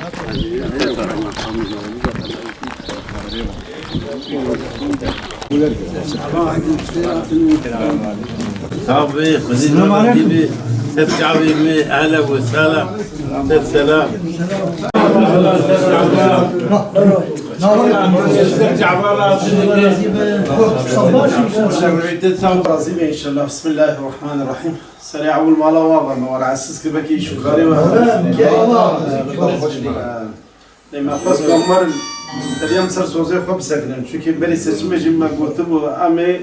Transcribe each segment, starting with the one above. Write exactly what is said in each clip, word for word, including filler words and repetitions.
Sax bî, xwezî Selamun aleyküm. Ser çavê me, ehla we sala, ser selam. Ser çava razî be. Ser wê te sağ ol. Razî be inşallah. Bismillahirrahmanirrahim. Serê ewil mala wa ve, me were esiz ki belkî şukarê we. Lê me xwest ku em werin, tevî em ser sozê xwe bisekinin. Çunkî berî seçimê jî me gotibû, em ê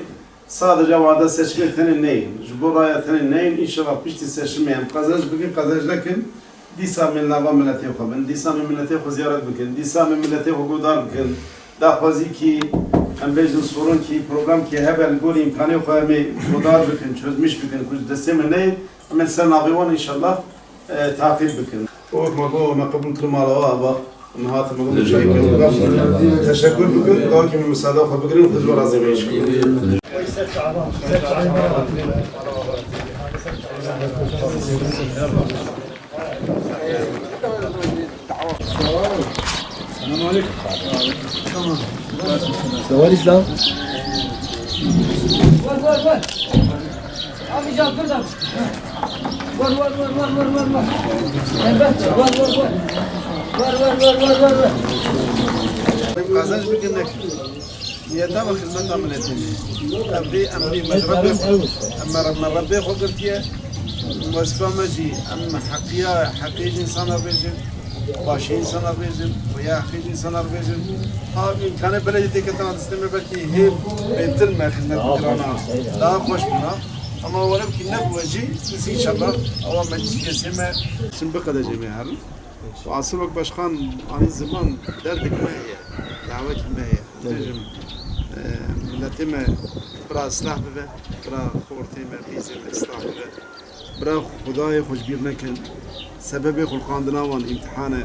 sadece wada seçimê tenê neyên. Ji bo raya tenê neyên, înşallah piştî seçimê em qezenc bikin, qezenc nekin, dîsa em ê nava miletê xwe bin, dîsa em ê miletê xwe ziyaret bikin, dîsa em ê miletê xwe guhdar bikin. Daxwazî kî em bêjin sorun kî, problem kî hebe li gorî îmkanê xwe em ê guhdar bikin, çözmîş bikin, ku ji destê me neyê, em ê ser navê wan înşallah, e, taqîb bikin. Wek me got, me qebûl kir mala we ava. Em hatin me got, teşekkür bikin. Teşekkür bikin. Dawkî me misada xwe bigirin, xwe ji we razî be inşallah. Selam aleyküm. Tamam. Selam İslam. Ver, ver, ver. Abi can dur da. Ver, ver, ver. Elbette, ver, ver, ver. Ver, ver, ver, ver, ver, ver. Kazanç bir günlük. Niyeta ve xizmeta miletê jî. Em vê emrî me ji Rebbê xwe, em me, me Rebbê xwe girtiye. Wezîfa me jî, em heqiya, heqê ji însana bêjin, başê însana bêjin, xuya heqê ji însana bêjin. Ha, îmkanê beledî tê ketina destê me, belkî hê bêtir me xizmet kirana daha xweş bûna. Ama welew kî nebûye jî, biz înşallah ewa meclîs kesê me. Şimdi bu kadar cemê herin. Û aslında wek başkan anî ziman derdek me heye, dawetî me heye. Dibêjim, e, miletê me bira islah bibe, bira xortê me, qîzê me islah bibe. Bira Xwedayê xwe ji bîr nekin. Sebebê xulqandina wan îmtihan e.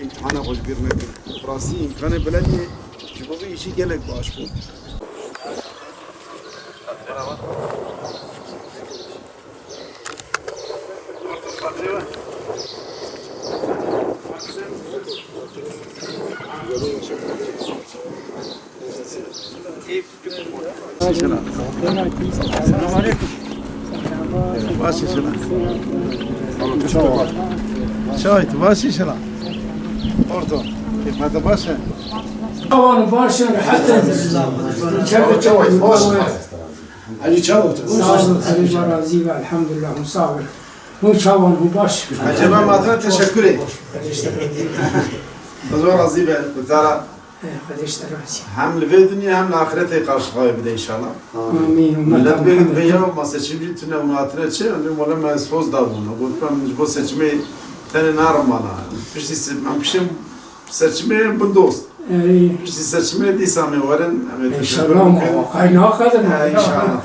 Îmtihana xwe ji bîr nekin. Bi rastî îmkanê belediyê ji bo vê îşî gelek baş bû. Selam aleyküm. Baş inşallah. Çay, baş inşallah. Orta. Hikmete baş e. Aman baş e, rahat edin. Çevre çay, baş. Hacı çawa otur? Sağ olun, Hacı razî ve elhamdülillah, sağ olun. Hûn çawan, hûn baş? Eceba, ma te teşekkür ê. Xwedê razî be, bi te re. Xwedê ji te razî. Hem li vê dinyê hem li axiretê qarşixayê bide înşallah. Amîn. Millet bê vê ya ma seçim jî tune û hatine çi, em wele me soz da bûn. Got, em ji bo seçimê tenê narim mala. Piştî se-, em piştî seçimê bin dost. Ey. Piştî seçimê dîsa em ê werin, em ê teşekkür bikin. Înşallah, qay naqedin. He, înşallah.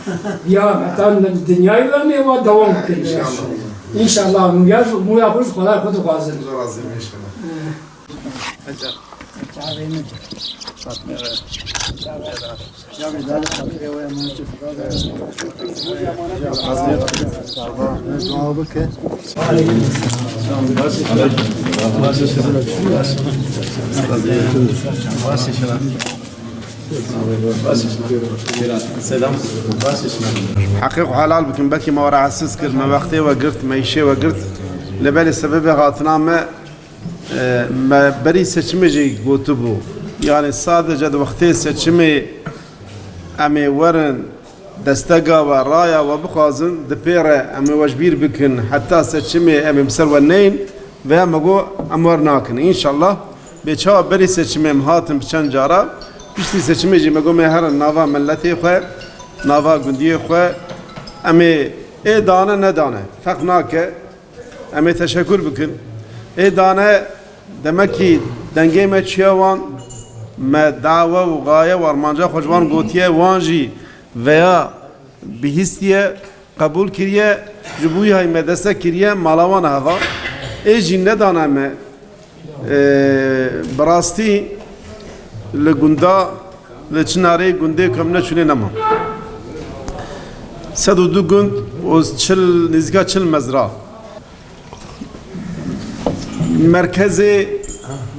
Ya, hetan dinyayê ve em ê wa dewam bikin. Înşallah. Înşallah, muya, muya xwe ji Xwedayê xwe dixwazin. Zor azim, înşallah. He. Çavê min. Dua bike. Selam. Heqê xwe helal bikin. Belkî me we rahatsiz kir, me wextê we girt, me îşê we girt. Lê belê sebebê hatina me, e, me berî seçimê jî gotibû. Yani sadece di wextê seçimê em ê werin, destega we, raya we bixwazin, di pê re em ê we ji bîr bikin, heta seçimê em ê bi ser we neyên, veya me got em wer nakin. Înşallah, bê çawa berî seçimê em hatin bi çend cara, piştî seçimê jî me got me herin nava miletê xwe, nava gundiyê xwe, em ê ê dane nedane, ferq nake. Em ê teşekkür bikin. Ê dane demekî dengê me çiye wan, me dawe û gaye û armanca xwe ji wan gotiye, wan jî veya bihîstiye, qebûl kiriye, ji bo wî hay me destek kiriye, mala wan heva. Ê jî nedane me, e, bi rastî li gunda, li çinarê gundê ku em neçûnê nema. Sed û du gund û çil, nêzîka çil mezra. Merkezê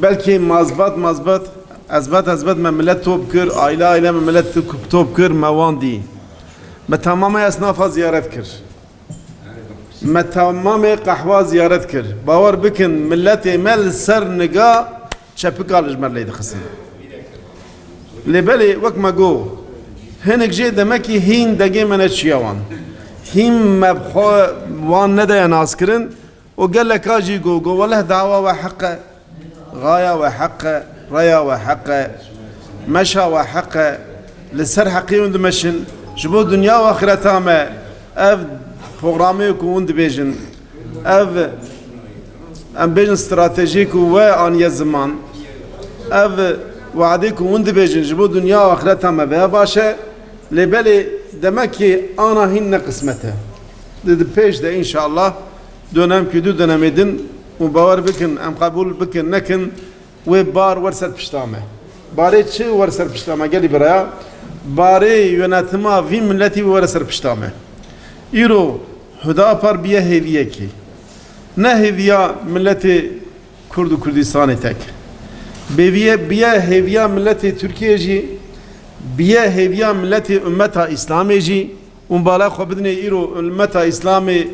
Belkî mazbat mazbat, ezbat ezbat me milet top kir, aile aile me milet top kir, me wan dî. Me tamamê esnafa ziyaret kir. Me tamamê qehwa ziyaret kir. Bawer bikin, miletê me li ser niga çepika li ji me lê dixistin. Lê belê wek me got, hinek jê demekî hîn dengê me neçiya wan. Hîn me bi xwe wan nedaye naskirin û geleka jî got, got, weleh dawa we heq e, gaya we heq e, raya we heq e, meşa we heq e, li ser heqê hûn dimeşin, ji bo dinya û axireta me ev programê ku hûn dibêjin, ev, em bêjin stratejî ku we aniye ziman, ev wadê ku hûn dibêjin ji bo dinya û axireta me vêya baş e, lê belê demekê ana hîn ne qismet e. Di, di pêş de înşallah dönemkî du dönemê din û bawer bikin, em qebûl bikin, nekin, wê bar wer ser pişta me. Barê çi wer ser pişta me gelî biraya? Barê yönetima vî miletî were ser pişta me. Îro Hudapar biye hêviyekî. Ne hêviya miletê Kurd û Kurdistanê tek. Bêviye, biye hêviya miletê Tirkiyê jî, biye hêviya miletê ummeta Îslamê jî. Û bala xwe bidinê îro ummeta Îslamê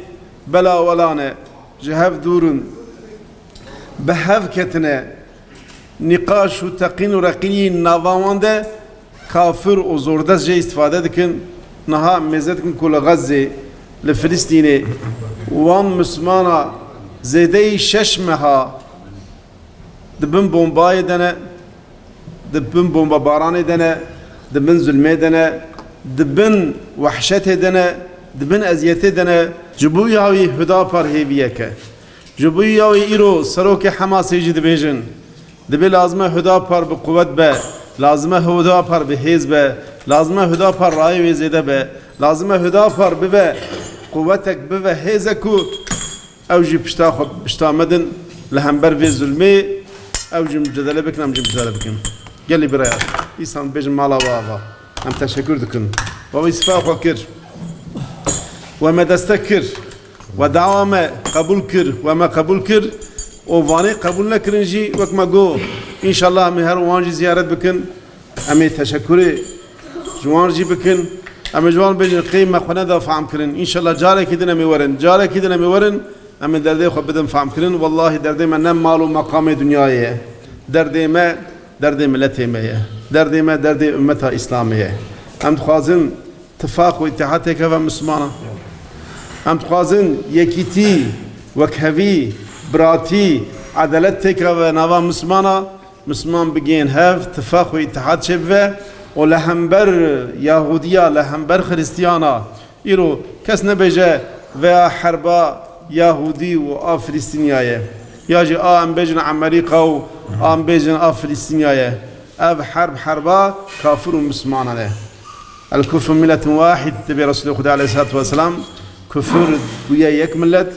bela welan e, ji hev dûr in, bi hev ketine, nîqaş û teqîn û reqîn yên nava wan de kafir û zordest jê îstifade dikin. Niha mêze dikin ku li Xezzê, li Filistînê wan Mislimana zêdeyî şeş meha di bin bombayê de ne, di bin bombabaranê de ne, di bin zulmê de ne, di bin wehşetê de ne, di bin eziyetê de ne. Ji bo ya wî Hudapar hêviyek e. Ji bo ya wî îro serokê Hemasê jî dibêjin, dibê lazim e Hudapar bi quwet be, lazim e Hudapar bi hêz be, lazim e Hudapar rayê wê zêde be, lazim e Hudapar bibe quwetek, bibe hêzek ku ew jî pişta xwe, pişta me din li hember vê zulmê, ew jî mucadele bikin, em jî mucadele bikin. Gelî biraya, îsan bêjin mala we ava. Em teşekkür dikin. We wî sifa xwe kir. We me destek kir. We dawa me qebûl kir. We me qebûl kir. Û vanê qebûl nekirin jî, wek me got, înşallah em ê her wan jî ziyaret bikin. Em ê teşekurê ji wan jî bikin. Em ê ji wan bêjin, qey me xwe neda fehm kirin. Înşallah carekî din em ê werin. Carekî din em ê werin. Em ê derdê xwe bidin fehm kirin. Wellahî derdê me ne mal û meqamê dinyayê ye. Derdê me, derdê miletê me ye. Derdê me, derdê ummeta Îslamê ye. Em dixwazin tifaq û îtîhad têkeve Mislimana. Em dixwazin yekîtî, wekhevî, biratî, edalet têkeve nava Mislimana. Misliman bigihên hev, tifaq û îtihad çêbibe û li hember Yahudiya, li hember Xiristiyana, îro kes nebêje veya herba Yahudî û a Filistîniya ye. Ya jî a em bêjin Emerîka û a em bêjin a Filistîniya ye. Ev herb herba kafir û Mislimanan e. El kufru milletin wahid, dibê Resulê Xwedê aleyhissalatu vesselam, kufir bûye yek millet.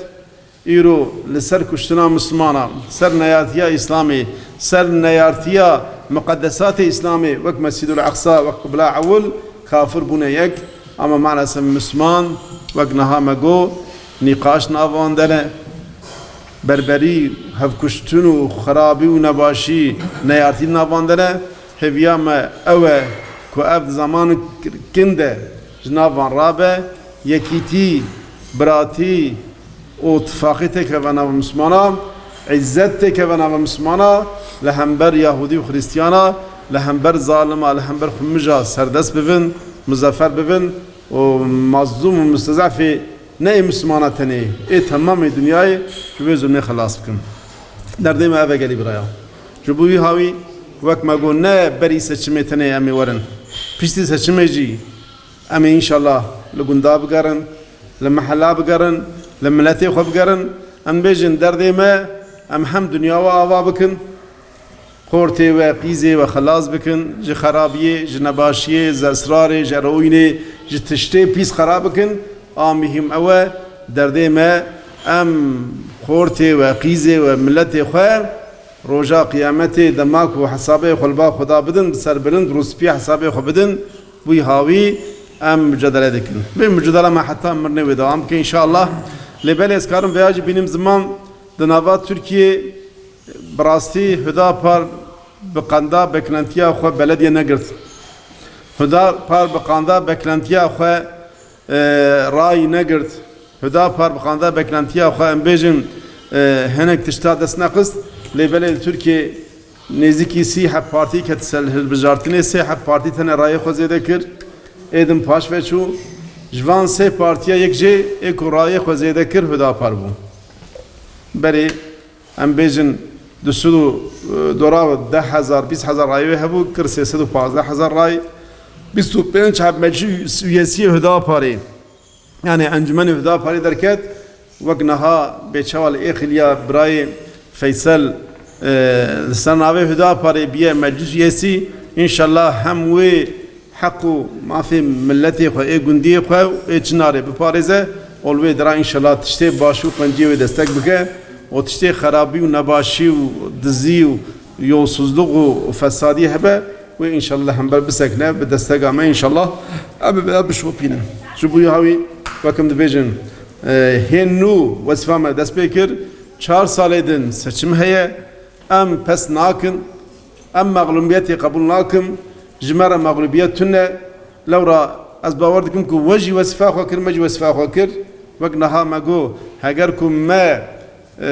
Îro li ser kuştina Mislimana, ser neyartiya Îslamê, ser neyartiya muqedesatê Îslamê, wek Mescîdul Eqsa, wek Qibla Ewil, kafir bûne yek. Ama maalesef Misliman, wek niha me got, nîqaş nav wan de ne. Berberî, hevkuştin û xirabî û nebaşî, neyartî nav wan de ne. Hêviya me ew e ku ev di zaman kin de ji nav van rabe, yekîtî, biratî, û tifaqî têkeve nava Mislimana, îzzet têkeve nava Mislimana, li hember Yahudî û Xirîstiyana, li hember zalima, li hember xumija serdest bibin, muzefer bibin û mazlûm û mustezefê ne ê Mislimana tenê, ê temamê dinyayê ji wê zulmê xelas bikin. Derdê me ev e gelî biraya. Ji bo wî hawî wek me got ne berî seçimê tenê em ê werin. Piştî seçimê jî Em ê înşallah li gunda bigerin, li mehela bigerin, li miletê xwe bigerin. Em bêjin derdê me, em hem dinya we ava bikin, xortê we, qîzê we xelas bikin, ji xerabiyê, ji nebaşiyê, ji esrarê, ji eroînê, ji tiştê pîs xera bikin. A mihîm ew e, derdê me, em xortê we, qîzê we, miletê xwe, roja qiyametê dema ku hesabê xwe li ba Xweda bidin, bi ser bilind rûspî hesabê xwe bidin, wî hawî em mucadele dikin. Vê mucadela me heta mirinê wê dewam bike înşallah. Lê belê ez karim veya jî bînim ziman di nava Tirkiyê Bi rastî Hüdapar bi qanda beklentiya xwe belediye negirt. Hüdapar bi qanda beklentiya xwe, e, rayî negirt. Hüdapar bi qanda beklentiya xwe, em bêjin, e, hinek tişta dest neqist. Lê belê li Tirkiyê nêzîkî sî heb partî ket ser hilbijartinê, sê heb partî tenê rayê xwe zêde kir. Êdin paş ve çû. Ji van sê partiya yek jê ê ku rayê xwe zêde kir Hüdapar bû. Berê Em bêjin du sed û, e, dora deh hezar, bîst hezar rayê wê hebû, kir sê sed û pazdeh hezar ray, bîst û pênc heb meclis üyesiyê Hüdaparê, yani encûmenê Hüdaparê derket, wek niha bê çawa li Êxiliya birayê Feysel, e, li ser navê Hüdaparê biye meclis üyesi, înşallah hem wê heq û mafê miletê xwe, ê gundiyê xwe û ê Çinarê biparêze û li wê dira înşallah tiştê baş û qenciyê wê destek bike û tiştê xerabî û nebaşî û dizî û yolsuzluk û fesadî hebe, wê înşallah hember bisekine, bi destega me înşallah em bi, em bişopînin. Ji bo ya wî wekim dibêjin, e, hên nû wezîfa me dest pê kir, çar salê din seçim heye, em pes nakin, em mexlûbiyetê qebûl nakim, ji me re mexlûbiyet tune. Lewra ez bawer dikim ku we jî wezîfa xwe kir, me jî wezîfa xwe kir. Wek niha me got, heger ku me, e,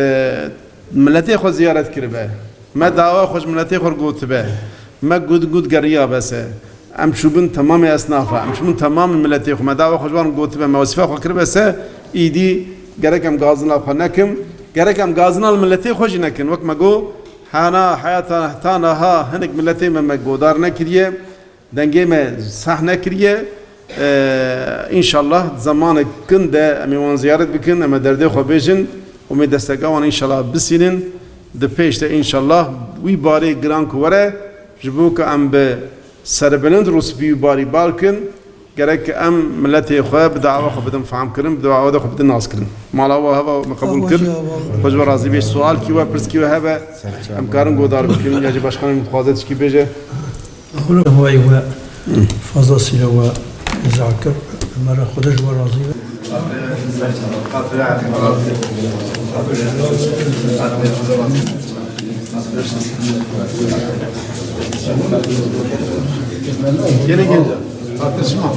miletê xwe ziyaret kiribe, me dawa xwe ji miletê xwe gotibe, me gund gund geriya be se, em çûbin temamê esnafa, em çûbin temamê miletê xwe, me dawa xwe ji wan gotibe, me wezîfa xwe kiribe se, îdî gerek em gazina xwe nekin, gerek em gazina li miletê xwe jî nekin. Wek me got, hana heyata heta niha hinek miletê me, me godar nekiriye, dengê me sah nekiriye. Ee, înşallah zemanek kin de em ê wan ziyaret bikin, em ê derdê xwe bêjin û em ê desteka wan înşallah bisînin. Di pêş de înşallah wî barê giran ku were, ji bo ku em bi serbilind rûspî wî barî bar kin, gerek em miletê xwe bi dawa xwe bidin fehmkirin, bi dawa xwe bidin naskirin. Mala we heva me qebûl kir. Xwe ji we razî bê. Sualkî we, pirskî we hebe, em karin godar bikin, ya jî başkanê min dixwaze tişkî bêje. Xulû hewayî we fazlasıyla we îza kir. Emre Xwedê ji we razî be. Gelin, gelin. Tartışma.